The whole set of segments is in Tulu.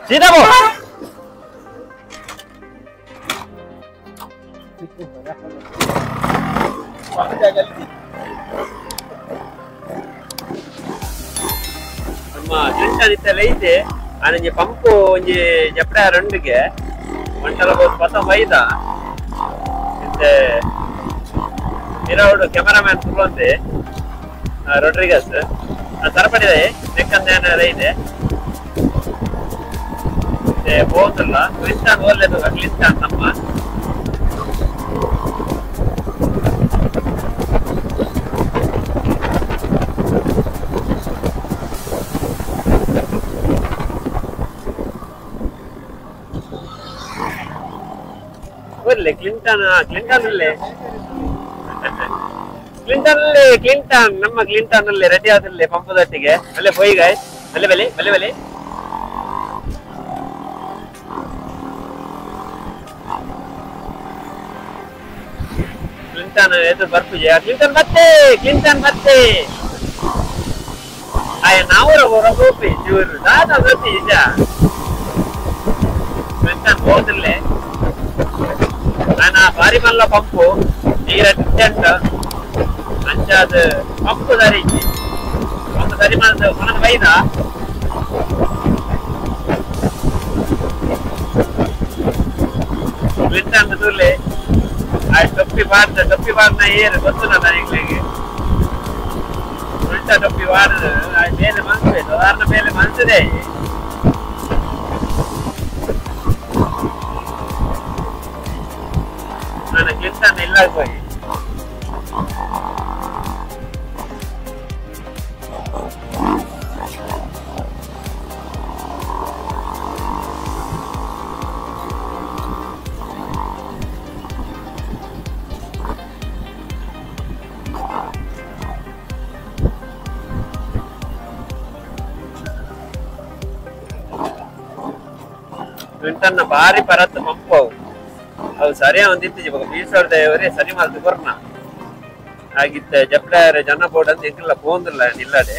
ಸೀದಾ ಬೋ ನಮ್ಮ ಕ್ಲಿಂಟನ್ ಇತ್ತೆಲ್ಲ ಐತೆ ಆನಂಜಿ ಪಂಪು ಒಂಜಿ ಜಪ್ಡ ರಂಡಿಗೆ ಒಂಟಲ ಪತ ಬೈದ ಇತ್ತೆ ಇರೋಡು ಕ್ಯಾಮರಾಮ್ಯಾನ್ ತುಳುವಂತೆ ರೊಡ್ರಿಗಸ್ ಸರಪಡಿದೆ ನೆಕ್ಕಂದ ಐತೆ ಹೋಗಲ್ಲ ಕ್ಲಿಂಟನ್ ಓದలేదు ಕ್ಲಿಂಟನ್ ನಮ್ಮ ಒಳ್ಳೆ ಕ್ಲಿಂಟನ್ ಕ್ಲಿಂಟನ್ ಅಲ್ಲೇ ಕ್ಲಿಂಟನ್ ಅಲ್ಲೇ ಕ್ಲಿಂಟನ್ ನಮ್ಮ ಕ್ಲಿಂಟನ್ ಅಲ್ಲೇ ರೆಡಿ ಆದಲ್ಲಿ ಪಂಪದೊಟ್ಟಿಗೆ ಅಲ್ಲೇ ಪೋಯಿಗಾಯ್ ಅಲ್ಲೇ ಬೆಲೆ ಬೆಲೆ ಬೆಲೆ ಕ್ಲಿಂಟನ್ ಎದುರು ಬರ್ಪುಜೆ ಕ್ಲಿಂಟನ್ ಮತ್ತೆ ಕ್ಲಿಂಟನ್ ಮತ್ತೆ ಆಯ ನಾವು ರೋಪಿ ಜೂರು ದಾದಾ ಗೊತ್ತಿ ನಿಜ ಕ್ಲಿಂಟನ್ ಹೋದಿಲ್ಲೇ ನಾನು ಬಾರಿ ಮಲ್ಲ ಪಂಪು ನೀರ ಟೆಂಟ್ ಅಂಚಾದ ಪಂಪು ಸರಿ ಪಂಪು ಸರಿ ಮಾಡಿದ ಮನದ ಬೈದ ಕ್ಲಿಂಟನ್ ತೂಲೆ ಆ ಟೊಪ್ಪಿ ಬಾರ್ದ ಟೊಪ್ಪಿ ಬಾರ್ನ ಏರು ಗೊತ್ತು ನನಗೆ ಉಲ್ಟಾ ಟೊಪ್ಪಿ ಬಾರ್ದು ಆ ಮೇಲೆ ಮನ್ಸು ಸಾಧಾರಣ ಮೇಲೆ ಮನ್ಸದೆ ನಾನು ಕ್ಲಿಂಟನ್ ಇಲ್ಲ ಹೋಗಿ ಕ್ಲಿಂಟನ್ ಬಾರಿ ಪರತ್ ಪಂಪು ಅವು ಅವು ಸರಿಯಾ ಒಂದಿತ್ತು ಬೊಕ ಬೀಸೋರ್ದವರೇ ಸರಿ ಮಲ್ತ್ ಕೊರ್ನ ಆಗಿತ್ತೆ ಜಪ್ಲಾರ ಜನ ಬೋರ್ಡ್ ಅಂತ ಎಂಕಲ್ಲ ಪೋಂದಿಲ್ಲ ನಿಲ್ಲದೆ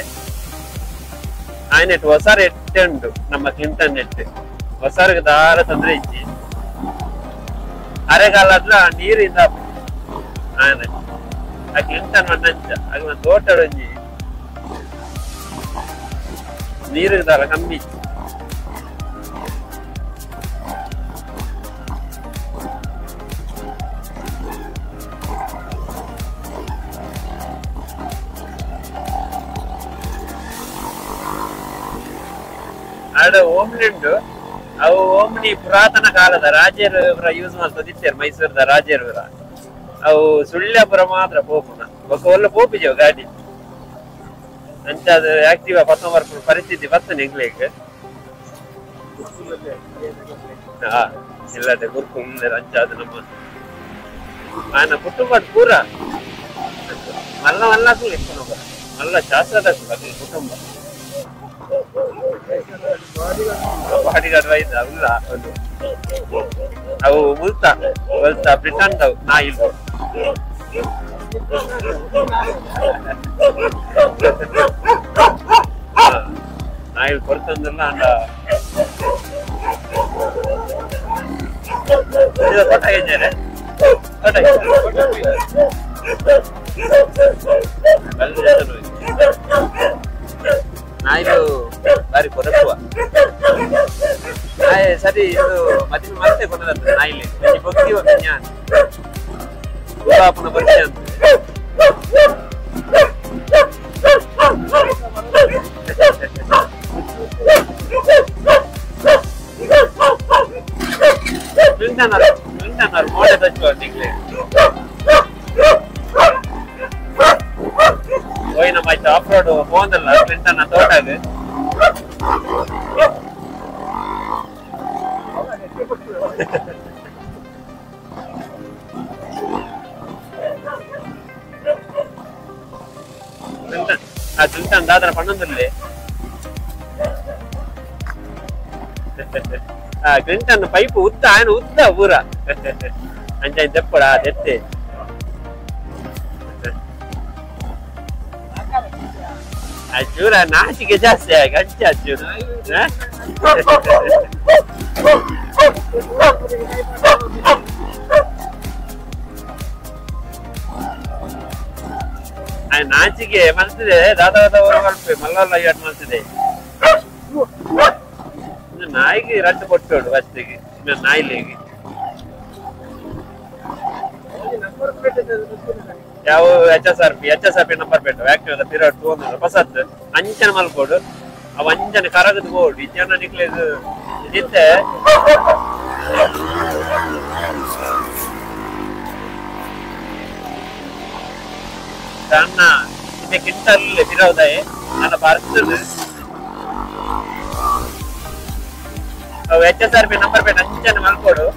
ಆಯ್ನೆಟ್ ಹೊಸಾರ ಎಟ್ಟೆ ಉಂಟು ನಮ್ಮ ಕ್ಲಿಂಟನ್ ಎಟ್ಟೆ ಹೊಸಾರಿಗೆ ದಾರ ತೊಂದರೆ ಇಜ್ಜಿ ಅರೆಗಾಲದ್ಲ ನೀರಿಂದ ಆನೆ ಆ ಕ್ಲಿಂಟನ್ ಒಂದಂಚ ಆಗ ತೋಟ ಒಂಜಿ ನೀರಿಗೆ ದಾರ ಕಮ್ಮಿ ಇಜ್ಜಿ. ಆಡ ಓಮ್ನಿ ಅವು ಓಮ್ನಿ ಪುರಾತನ ಕಾಲದ ರಾಜರು ಯೂಸ್ ಮಾಡ್ತದಿತ್ತಾರೆ ಮೈಸೂರದ ರಾಜರು ಅವು ಸುಳ್ಯಪುರ ಮಾತ್ರ ಪೋಪುನ ಬೊಕ ಒಲ್ಲ ಪೋಪಿಜವು ಗಾಡಿ ಅಂಚಾದ ಆಕ್ಟಿವಾ ಪತ್ತೊಂಬರ್ಪುನ ಪರಿಸ್ಥಿತಿ ಬರ್ತನೆ ಎಂಗ್ಲೇಕ್ ಹಾ ಇಲ್ಲದೆ ಗುರ್ಕು ಅಂಚಾದ ನಮ್ಮ ಆನ ಕುಟುಂಬ ಪೂರ ಮಲ್ಲ ಮಲ್ಲ ಇಪ್ಪುನ ಮಲ್ಲ ಶಾಸ್ತ್ರದ ಕುಟುಂಬ ಬಾಡಿಗಾರ್ಡ್ ವೈದ್ಯ ಅಲ್ಲ ಅವು ಮುಲ್ತ ಮುಲ್ತ ಬ್ರಿಟನ್ ನಾಯಿ ನಾಯಿ ಕೊಡ್ತಂದ್ರಲ್ಲ ಅಂಡ ತೋಟ ನಾಯಿಲು ಬಾರಿ ಕೊರಕುವ ನಾಯಿ ಸರಿ ಇದು ಮದಿಮೆ ಮತ್ತೆ ಕೊನದಂತ ನಾಯಿಲಿ ಬೊಕ್ಕಿ ಜ್ಞಾನ ಪುನಃ ಬರ್ತಿ ಅಂತ ಕ್ಲಿಂಟನ್ ಮೋಡೆ ತಚ್ಚುವ ನಿಗ್ಲೆ ಹೋಯ್ ನಮ್ಮ ಆಯ್ತು ಆಫ್ ರೋಡ್ ಹೋದಲ್ಲ ಕ್ಲಿಂಟನ್ ತೋಟಾಗ ಆ ಕ್ಲಿಂಟನ್ ದಾದರ ಪಣ್ಣೊಂದಿಲ್ಲ ಆ ಕ್ಲಿಂಟನ್ ಪೈಪ್ ಉತ್ತ ಆಯ್ನ ಉತ್ತ ಪೂರ ಅಂಚ ದೆಪ್ಪಡ ದೆತ್ತೆ ಚೂರ ನಾಚಿಕೆ ಜಾಸ್ತಿ ಆಗಿ ಅಂಚೆ ಅಚ್ಚೂರು ನಾಚಿಕೆ ಮಲ್ತಿದೆ ದಾದ ಮಲ್ಲ ಐಟ್ ಮಲ್ತಿದೆ ನಾಯಿಗೆ ರಟ್ಟು ಕೊಟ್ಟೋಡು ಫಸ್ಟಿಗೆ ನಾಯಿಲೆಗೆ ಯಾವ H S R P number plate Activa ಪಿರಟ್ ತಗೊಂಡು ಹೊಸತ್ತು ಅಂಚನ ಮಲ್ಕೋಡು ಅವ ಅಂಚನ ಕರಗದ ಬೋರ್ಡ್ ಇಜ್ಜನ ನಿಕ್ಲೇದು ಇದಿತ್ತೆ ಸಣ್ಣ ಇತ್ತೆ ಕಿಂಟಲ್ ಪಿರವುದಾಯೆ ನನ್ನ ಬರ್ತದೆ ಅವು H S R P number plate ಅಂಚನ ಮಲ್ಕೋಡು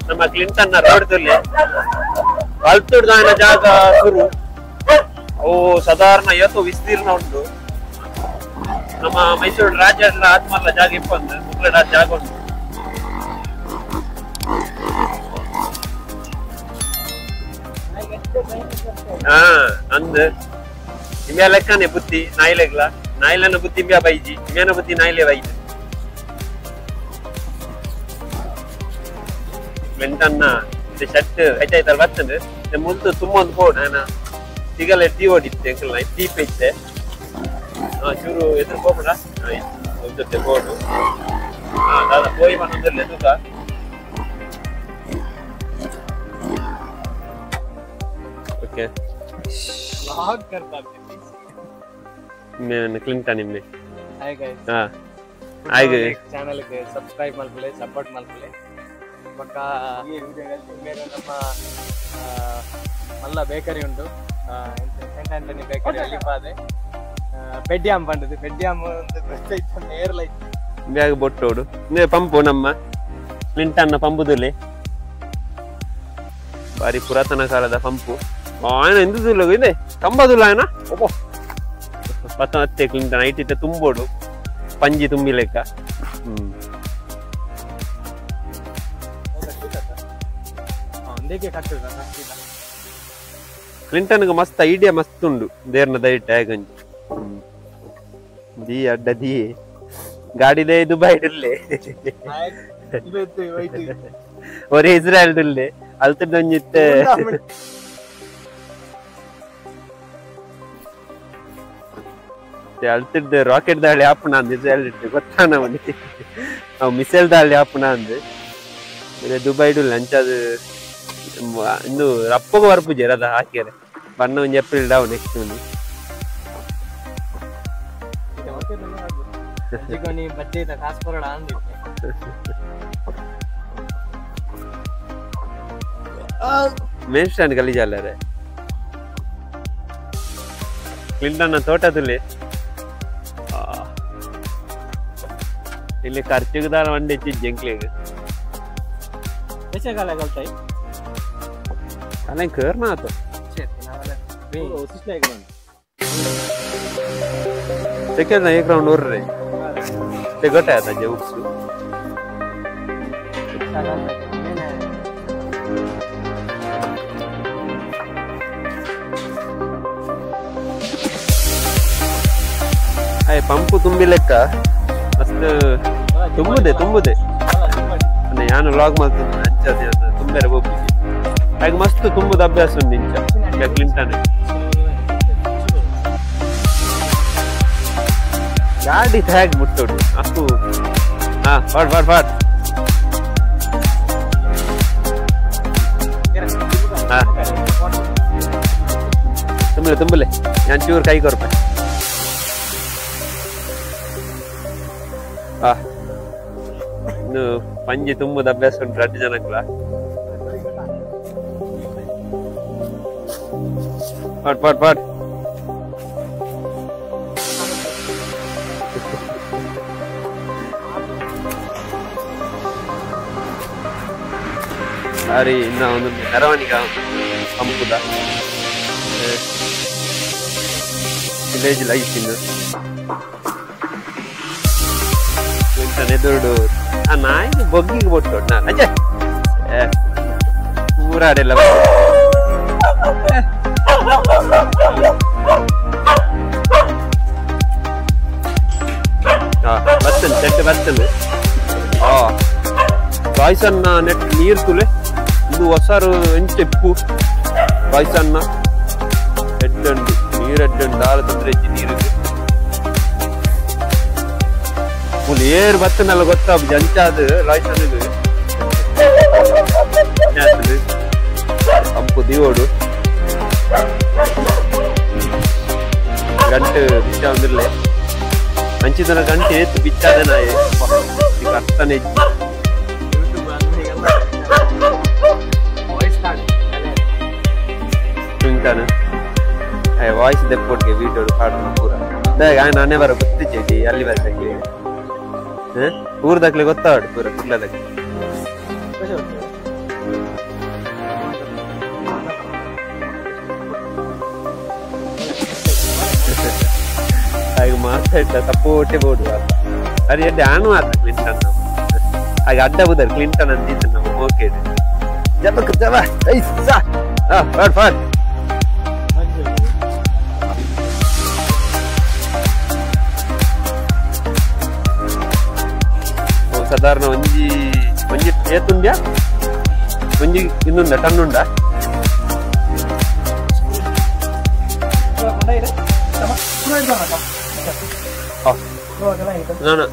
ನಮ್ಮ ಕ್ಲಿಂಟನ್ ರೋಡ್ ಅಲ್ತುಡ್ದಾನ ಜಾಗ ಶುರು ಅವು ಸಾಧಾರಣ ಇವತ್ತು ವಿಸ್ತೀರ್ಣ ಉಂಟು ನಮ್ಮ ಮೈಸೂರು ರಾಜ್ಯ ಆತ್ಮಲ್ಲ ಜಾಗ ಇಪ್ಪಂದು ಮುಕ್ಲಡ ಜಾಗ ಉಂಟು ಹಾ ಅಂದ್ ಇಮ್ಯಾ ಲೆಕ್ಕನೆ ಬುದ್ಧಿ ನಾಯಿಲೆಗ್ಲ ನಾಯಿಲನ ಬುದ್ಧಿ ಇಂಬ್ಯಾ ಬೈಜಿ ಇಮ್ಯಾನ ಬುದ್ಧಿ ನಾಯಿಲೆ ಬೈಜಿ ಕ್ಲಿಂಟನ್ನ ಶರ್ಟ್ ಐತಾಯ್ತಲ್ಲ ಬರ್ತದೆ ಮುಂದೆ ತುಂಬ ಒಂದು ಬೋರ್ಡ್ ನಾನು ಈಗೆಲ್ಲ ಟೀ ಹೊಡಿತ್ತೆ ಅಂಕಲ್ ದೀಪ ಇತ್ತೆ ಚೂರು ಎದುರು ಹೋಗ್ಬೇಡ ಜೊತೆ ಬೋರ್ಡು ದಾದಾ ಪೋಯಿ ಬಂದಿರಲಿ ತೂಕ ಓಕೆ ವ್ಲಾಗ್ करता मैं ಕ್ಲಿಂಟನ್ ನಿಮ್ಮೆ ಹಾಯ್ ಗೈಸ್ ಹಾ ಹಾಯ್ ಗೈಸ್ ಚಾನೆಲ್ ಗೆ ಸಬ್ಸ್ಕ್ರೈಬ್ ಮಾಡ್ಕೊಳ್ಳಿ ಸಪೋರ್ಟ್ ಮಾಡ್ಕೊಳ್ಳಿ ಬೊಕ್ಕ ಬೇರೆ ನಮ್ಮ ಮಲ್ಲ ಬೇಕರಿ ಉಂಟು ಸೆಂಟ್ ಆಂಟನಿ ಬೇಕರಿ ಅಲ್ಲಿ ಬಾದೆ ಪೆಡ್ಯಾಮ್ ಪಂಡದು ಪೆಡ್ಯಾಮ್ ಏರ್ಲೈಟ್ ಬ್ಯಾಗ್ ಬೊಟ್ಟೋಡು ಪಂಪು ನಮ್ಮ ಕ್ಲಿಂಟನ್ನ ಪಂಪುದಲ್ಲಿ ಬಾರಿ ಪುರಾತನ ಕಾಲದ ಪಂಪು ಆಯನ ಎಂದುದಿಲ್ಲ ಇದೆ ಕಂಬದುಲ್ಲ ಆಯನ ಒಬ್ಬ ಪತ್ತ ಅತ್ತೆ ಕ್ಲಿಂಟನ್ ಐಟಿತ್ತೆ ತುಂಬೋಡು ಪಂಜಿ ತುಂಬಿ ಲೆಕ್ಕ ಹ್ಮ್ ಕ್ಲಿಂಟನ್ ಮಸ್ತ್ ಐಡಿಯಾ ಮಸ್ತ್ ಉಂಡು ದೇರ್ನ ದಯಟ್ ಹೇಗಂಜಿ the ಅಡ್ಡ the ಗಾಡಿದೇ ದುಬೈ ಇರ್ಲಿ ಒರೇ ಇಸ್ರಾಯಲ್ ಇರ್ಲಿ ಅಲ್ತದೊಂಜಿತ್ತೆ ಅಲ್ತಿದ್ದ ರಾಕೆಟ್ ದಾಳಿ ಆಪುಣ ಅಂದ್ ಇಸ್ರಾಯಲ್ ಇಟ್ಟು ಗೊತ್ತಾನ ಅವನಿಗೆ ಅವು ಮಿಸೈಲ್ ದಾಳಿ ಆಪುಣ ಅಂದ್ ದುಬೈಡು ಲಂಚ್ ಅದು ಇಂದು ರಪ್ಪಗ ಬರ್ಪುಜೆರ್ ಅದ ಹಾಕ್ಯಾರೆ ಬಣ್ಣ ಒಂಜಿ ಏಪ್ರಿಲ್ ಡಾವ್ ನೆಕ್ಸ್ಟ್ ಒಂದು ಮೇನ್ ಸ್ಟ್ಯಾಂಡ್ ಗಲೀಜಲ್ಲರೆ ಕ್ಲಿಂಟನ್ ತೋಟದಲ್ಲಿ ಇಲ್ಲಿ ಖರ್ಚಿಗೆ ವಂಡಿ ಜಂಕ್ಲಿಗೆ ಅಲ್ಲ ಕೇರ್ನ ಆತು ಸೆಕೆಂಡ್ एक राउंड और रे ते गट आता जे उक्सु ಅಯ್ಯ ಪಂಪು ತುಂಬಿ ಲೆಕ್ಕ ಮಸ್ತ್ ತುಂಬುದೆ ತುಂಬುದೆ ನಾನು ಲಾಗ್ ಮಾಡ್ತೀನಿ ಅಂಚದೆ ತುಂಬೇರೆ ಹೋಗ್ಬಿಟ್ಟು ಹಾಗೆ ಮಸ್ತ್ ತುಂಬುದ ಅಭ್ಯಾಸ ಉಂಟು ಇಂಚ ಕ್ಲಿಂಟನ್ ಗಾಡಿ ಹೇಗೆ ಮುಟ್ಟೋಡು ಅಪ್ಪು ಹಾ ಫಾಟ್ ಫಾಟ್ ಫಾಟ್ ಹಾ ತುಂಬಲೆ ತುಂಬಲೆ ನಾನು ಚೂರು ಕೈ ಕೊರ್ಪೆ ಹಾ ಇನ್ನು ಪಂಜಿ ತುಂಬುದ ಅಭ್ಯಾಸ ಉಂಟು ರಡ್ಡು ಜನಕ್ಕಲ ಫಾಟ್ ಫಾಟ್ ಫಾಟ್ ಸಾರಿ ಇನ್ನ ಒಂದು ಮೆರವಣಿಗೆ ಪಂಪುದ ವಿಲೇಜ್ ಲೈಫ್ ಇನ್ನು ಎದುರುಡು ಆ ನಾಯಿಗೆ ಬೊಗ್ಗಿಗೆ ಬೊಟ್ಟು ನಾನು ಅಜ್ಜೆ ಊರಾಡೆಲ್ಲ ಲಾಯ್ಸನ್ನ ನೆಟ್ ನೀರು ತುಲೆ ಇದು ಹೊಸರು ಎಂಚೆಪ್ಪು ಲಾಯ್ಸನ್ನ ಎಡ್ಡಂಡು ನೀರು ಎಡ್ಡಂಡು ದಾಲ ತೊಂದರೆ ಇಜ್ಜಿ ನೀರಿಗೆ ಮೂಲು ಏರು ಬತ್ತನಲ್ಲ ಗೊತ್ತಾಬ್ ಜಂಚಾದ ಲಾಯ್ಸನ್ಗೆ ತಂಪು ದಿವೋಡು ಗಂಟು ಬಿಚ್ಚ ಒಂದಿರ್ಲೆ ಅಂಚಿದನ ಗಂಟೆ ಏತು ಬಿಚ್ಚಾದ ನಾಯಿ ಅರ್ಥನೇ ವಾಯ್ಸ್ ದೆಪ್ಪೊಟ್ಟಿಗೆ ವೀಡಿಯೋ ಪಾಡುನ ಪೂರ ನಾನೇ ಬರ ಗೊತ್ತಿಜ್ಜಿ ಅಲ್ಲಿ ಬರ್ದಕ್ಕೆ ಊರ್ದಕ್ಲೆ ಗೊತ್ತಾಡು ಪೂರ ಕುರ್ಲದಕ್ಕೆ ಹಾಗೆ ಮಾತಾಡ್ತಾ ಸಪೋರ್ಟೇ ಬೋಡು ಅರೆ ಎಡ್ಡೆ ಆನು ಆತ ಕ್ಲಿಂಟನ್ ಹಾಗೆ ಅಡ್ಡ ಬುದರ್ ಕ್ಲಿಂಟನ್ ಅಂತ ಇತ್ತು ನಮ್ಮ ಓಕೆ ಜಬಕ್ ಜಬ ಐಸಾ ಫಾಡ್ ಫಾಡ್ ಸಾಧಾರಣ ಒಂಜಿ ಒಂಜಿ ಏತುಂಡ್ಯಾ ಒಂಜಿ ಇನ್ನುಂಡ ಟನ್ನುಂಡ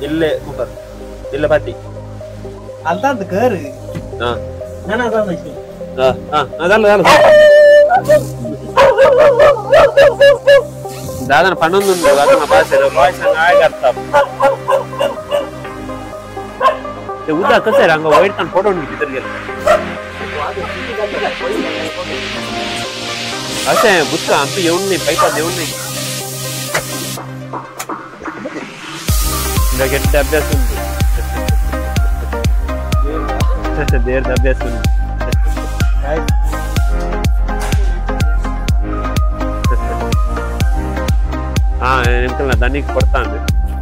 ಇಲ್ಲೇ ಮುಖರ್ ಇಲ್ಲ ಪಟ್ಟಿ ಅಲ್ದಾಂತ ಗರ್ ದಾದನ ಪನ್ನೊಂದು ಅದನ್ನ ಭಾಷೆ ಅರ್ಥ ಉದ್ದ ಕಸರ್ ಹಂಗ ವೈಟ್ ತಾನು ಫೋಟೋ ಉಂಟು ಅಷ್ಟೇ ಬುತ್ತ ಅಂತ ಎವ್ನಿ ಬೈಕ್ ಅದು ಎವ್ನಿ ಕೆಟ್ಟ ಅಭ್ಯಾಸ ಉಂಟು ದೇರ್ದ ಅಭ್ಯಾಸ ಉಂಟು ಹಾ ನಿಮ್ಕಲ್ಲ ದನಿಗೆ ಕೊಡ್ತಾನೆ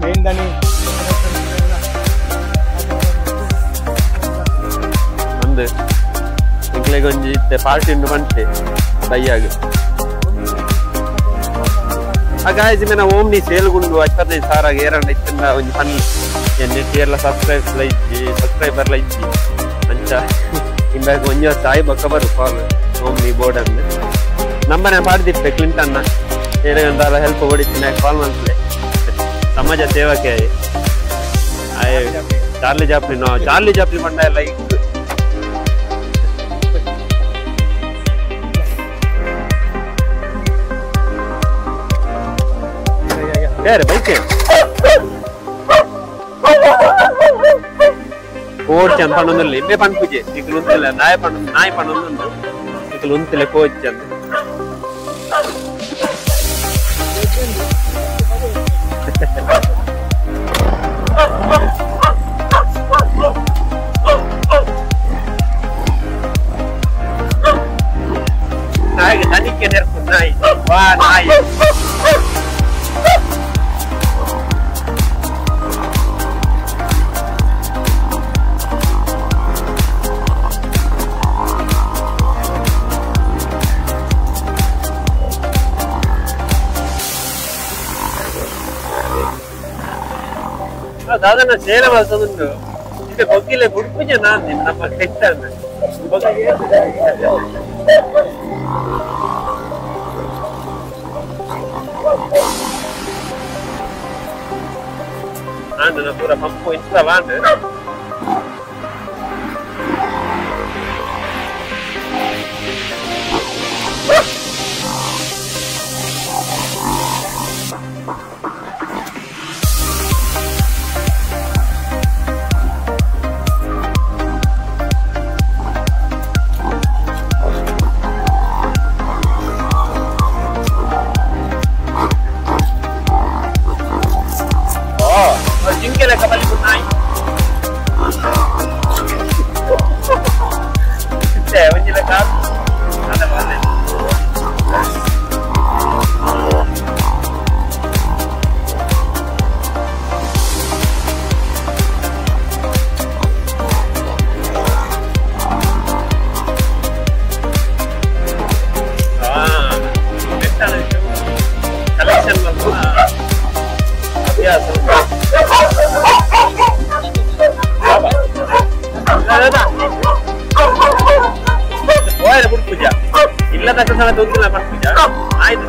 ಏನ್ ದನಿ ಅಂದು ಎಂಕ್ಲೆಗ್ ಒಂಜಿ ಇತ್ತೆ ಪಾರ್ಟಿ ಉಂಡು ಬಂತೆ ಬಯ್ಯಾಗ ಆ ಗಾಯ್ಸ್ ಮೇನ ಓಮ್ನಿ ಸೇಲ್ ಗುಂಡು 25,000 ಏರಂಡ ಇತ್ತಂಡ ಒಂಜಿ ಫನ್ ಎನ್ನೆಟ್ ಏರ್ಲ ಸಬ್ಸ್ಕ್ರೈಬ್ ಇಜ್ಜಿ ಸಬ್ಸ್ಕ್ರೈಬರ್ ಲ ಇಜ್ಜಿ ಅಂಚ ಇಂಬಾಗ ಒಂಜಿ ಸಾಯಿ ಬೊಕ್ಕ ಬರು ಕಾಲ್ ಓಮ್ನಿ ಬೋರ್ಡ್ ಅಂದ್ ನಂಬನೆ ಪಾಡ್ದಿಪ್ಪೆ ಕ್ಲಿಂಟನ್ನ ಏನೇಂದಾಲ ಹೆಲ್ಪ್ ಓಡಿತ್ತಿನ ಕಾಲ್ ಮನ್ಸ್ಲೆ ಸಮಾಜ ಸೇವಕೆ ಆಯ್ ಚಾರ್ಲಿ ಜಾಪ್ಲಿನ್ ಚಾರ್ಲಿ ಜಾಪ್ಲಿನ್ ಪಂಡ ಲೈಕ್ ಬೇರೆ ಬೈಕ್ ಕೋಚ್ ಅಂತ ಪಣ್ಣೊಂದಿಲ್ಲ ಇಂಬೆ ಪನ್ಪುಜೆ ನಿಕ್ಲು ಉಂತಿಲ್ಲ ನಾಯಿ ಪಣ್ಣ ನಾಯಿ ಪಣ್ಣೊಂದುಂಡು ನಿಕ್ಲು ಉಂತಿಲ್ಲ ಕೋಚ್ ಅಂತ ನಾಯಿಗೆ ದನಿಕ್ಕೆ ನೆರ್ಪು ನಾಯಿ ವಾ ನಾಯಿ ದಾದನ ಸೇಲ ಮಲ್ತೊಂದುಂಡು ಇತ್ತೆ ಬೊಗ್ಗಿಲೆ ಬುಡ್ಪುಜೆ ನಾನ್ ನಮ್ಮ ಕೆಟ್ಟನ್ನ ಆಂಡ್ ಪೂರ ಪಂಪು ಇನ್ಸ್ಟಾಲ್ ಆಂಡ್ ಜಿಂಕೆಲ ಕಬಲಿ ನಾಯಿ. ಇಲ್ಲ ತಕ್ಕ ಸಲ ತೊಂದಿಲ್ಲ ಪನ್ಪುಜ ಆಯ್ತು.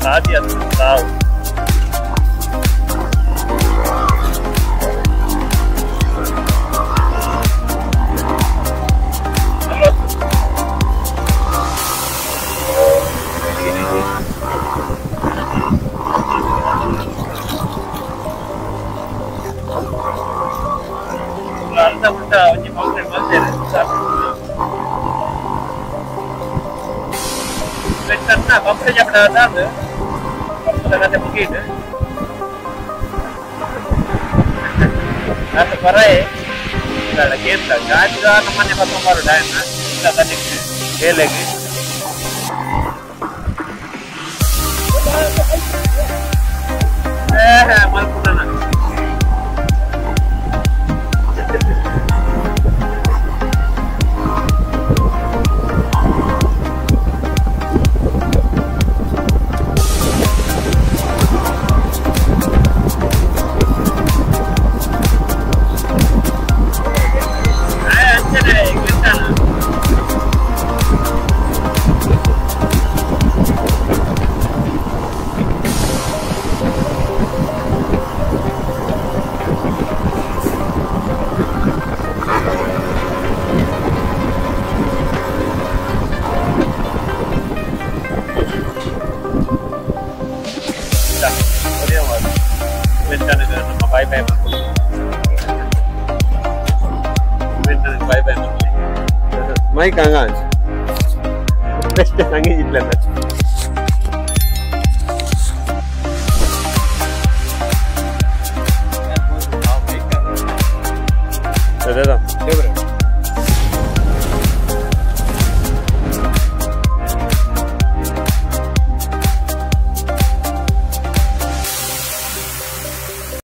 ಸಾಧ್ಯ ತಾವು ಅರ್ಧ ಪುಟ್ಟ ಒಂಜಿ ಪಾಂಪ್ಲೆಟ್ ಮಲ್ತೇನೆ ಪಂಪ್ಲೆ ಜಪಡ ಅದು ಪಂಪದ ಕತೆ ಮುಗೀತು. ಅದು ಪರಾಯೆ ಕೇಂದ್ರ ಗಾಜಿದ ನಮ್ಮನೆ ಪತ್ತೊಂಬಾರು ಡಾಯನ ಇಲ್ಲ ತನಿಖೆ ಬೇಲೆಗೆ ಮಲ್ಪುನ bye bye bye bye mic ಹಂಗ ಬೆಸ್ಟ್ ಹಂಗೆ ಇಟ್ಲ.